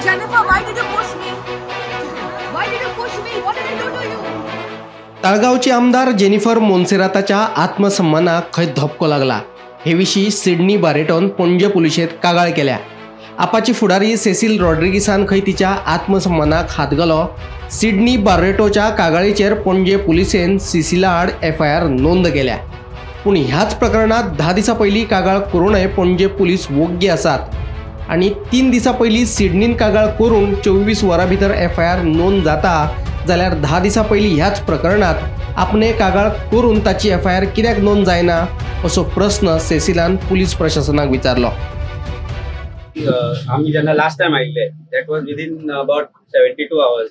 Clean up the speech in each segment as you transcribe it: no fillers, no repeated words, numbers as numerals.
Jennifer, why did you push me? Why did you push me? What did I do to you? ताळगांवची आमदार Jennifer मोन्सेराताच्या आत्मसन्मानाक खंय धपको लागला हे विशीं सिडनी बारेटोन पणजे पुलिशेंत कागाळ केल्या. आपाची फुडारी सेसील रॉड्रिगिसान खंय तिच्या आत्मसन्मानाक हात घालो. सिडनी बार्रेटोच्या कागाळीचेर पणजे पुलिसेन सिसिला आड एफआयआर नोंद केल्या. पूण ह्याच प्रकरणात 10 दिसां पयलीं कागाळ करूनय पणजे पुलीस वोग्गी आसात आनी 3 दिसां पयलीं सिडनीन कागाळ करून 24 वरां भितर एफआयआर नोंद जाता जाल्यार 10 दिसां पयलीं ह्याच प्रकरणात आपणे कागाळ करून ताची एफआयआर कित्याक नोंद जायना असो प्रस्न सेसिलान पुलीस प्रशासनाक विचारलो. आमी जेन्ना लास्ट टायम आयिल्ले, that was within about 72 hours.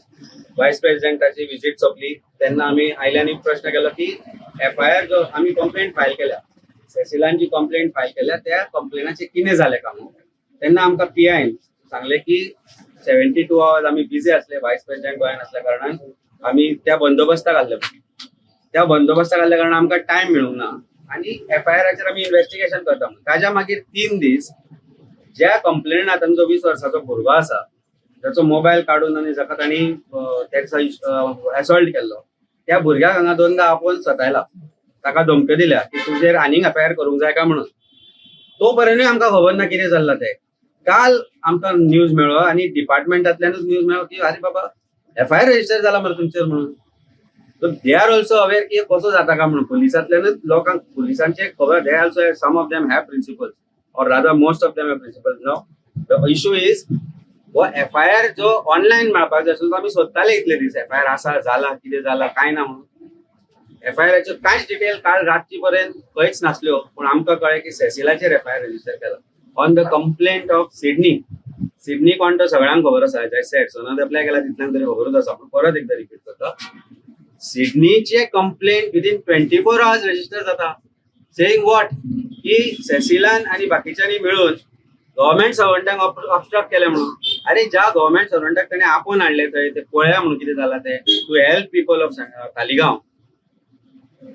Vice प्रेसिडेंटाची visit सोंपली तेन्ना आमी आयले आनी प्रश्न केलो की एफआयआर जो आमी कंप्लेंट फायल केल्या, सेसिलान जी कंप्लेंट फायल केल्या, त्या कंप्लेनाचें कितें जालें काय म्हणून. तेन्ना आमकां पीआयन सांगलें की 72 आवर्स आमी बिजी आसले, वायस प्रेसिडेंट गोंयान आसल्या कारणान आमी त्या बंदोबस्ताक आसले. त्या बंदोबस्ताक आसल्या कारणान आमकां टायम मेळूंक ना आनी एफआयआराचेर आमी इन्व्हेस्टिगेशन करता म्हणून. ताज्या मागीर 3 दीस ज्या कंप्लेनंटान, जो 20 वर्साचो भुरगो आसा, ताचो मोबायल काडून आनी जाका तांणी तेका असॉल्ट केल्लो, त्या भुरग्याक हांगा दोनदा आपोवन सतायला, ताका धमक्यो दिल्या की तुजेर आनीक एफआयआर करूंक जाय काय म्हणून. तो पर्यंतूय आमकां खबर ना कितें चल्लां तें. काल आमकां न्यूज मेळ्ळो आनी डिपार्टमेंटांतल्यानूच न्यूज मेळ्ळो की आरे बाबा, एफआयआर रजिस्टर जाला मरे तुमचेर म्हणून. So they are also aware की कसो जाता काय म्हणून. पुलिसांतल्यानूच लोकांक पुलिसांचे खबर, they also, some of them have principles, or rather most of them have principles. Now the issue is, हो एफआयआर जो ऑनलायन मेळपाक जाय आसलो, तो आमी सोदताले इतले दीस, एफआयआर आसा जाला, कितें जाला काय ना म्हणून. एफआयआराच्यो कांयच डिटेल काल रातची पर्यंत खंयच नासल्यो. पूण आमकां कळ्ळें की सेसिलाचेर एफआयआर रजिस्टर केला on the complaint of Sydney. Sydney कोण तो सगळ्यांक खबर आसा. एज I said, सनद अप्लाय केला तितल्यांक तरी खबरूच आसा, पूण परत एकदा रिपीट करता. सिडनीचे complaint within 24 hours register जाता, सेईंग what की सेसिलान आनी बाकीच्यांनी मिळून गव्हर्मेंट सर्वंटांक ऑबस्ट्रक्ट केलें म्हणून. अरे, ज्या गव्हर्मेंट सर्वंटाक ताणें आपोवन हाडले थंय, ते पळया म्हणून कितें जालां तें, to help people of Taleigao,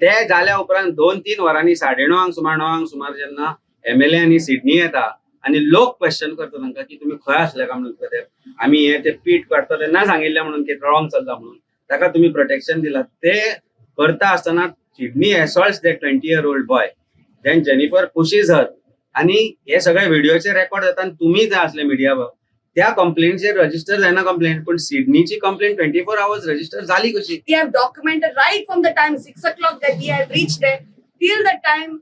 ते जाल्या उपरांत 2-3 वरांनी 9:30 सुमार, 9 सुमार जेन्ना एमएलए आनी सिडनी येता आनी लोक क्वेश्चन करता तांकां की तुमी खंय आसले काय म्हणून, ते आमी हे ते पीट काडटा तेन्ना सांगिल्लें म्हणून की रॉंग चल्ला म्हणून, ताका तुमी प्रोटेक्शन दिला. ते करता आसतना Sydney assaults that 20 year old boy, then Jennifer pushes her आनी हे सगळे व्हिडिओचे रेकॉर्ड जाता आनी तुमी थंय आसले मिडिया. त्या कंप्लेंटचेर रजिस्टर जायना कंप्लेंट, पूण सिडनीची कंप्लेंट 24 आवर्स रजिस्टर जाली कशी? We have documented right from the time 6 o'clock that we had reached there till the time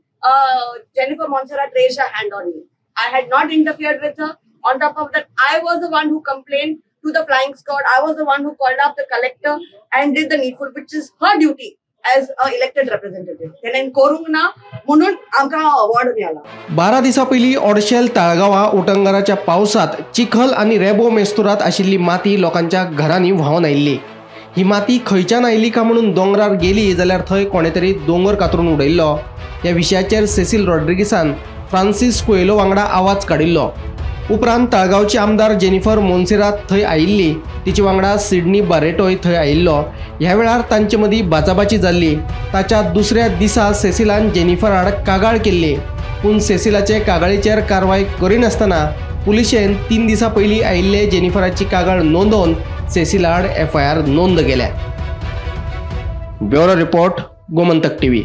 Jennifer Monserrat raised her hand on me. I had not interfered with her. On top of that, I was the one who complained to the flying squad. I was the one who called up the collector and did the needful, which is her duty as a elected representative. तेणेन करूंक ना म्हणून आमकां award मेळ्ळा. 12 दिसां पयलीं ऑडशेल ताळगांवां उटंगाराच्या पावसात चिखल आनी रेबो मेस्तुरात आशिल्ली माती लोकांच्या घरांनी व्हांवन आयिल्ली. ही माती खंयच्यान आयली का म्हणून दोंगरार गेली जाल्यार थंय कोणे तरी दोंगर कातरून उडयल्लो. ह्या विशयाचेर सेसील रॉड्रिगिसान फ्रांसीस कुएलो वांगडा आवाज काडिल्लो. उपरांत ताळगांवची आमदार जेनिफर मोन्सेरात थंय आयिल्ली. तिचे वांगडा सिडनी बारेटोय थंय आयिल्लो. ह्या वेळार तांचे मदीं बाचाबाची जाल्ली. ताच्या दुसऱ्या दिसा सेसिलान जेनिफर आड कागाळ केल्ली. पूण सेसिलाचे कागाळीचेर कारवाय करिनासतना पुलिशेन 3 दिसां पयलीं आयिल्ले जेनिफराची कागाळ नोंदोवन सेसिला आड एफआयआर नोंद केल्या. Bureau report, Gomantak TV.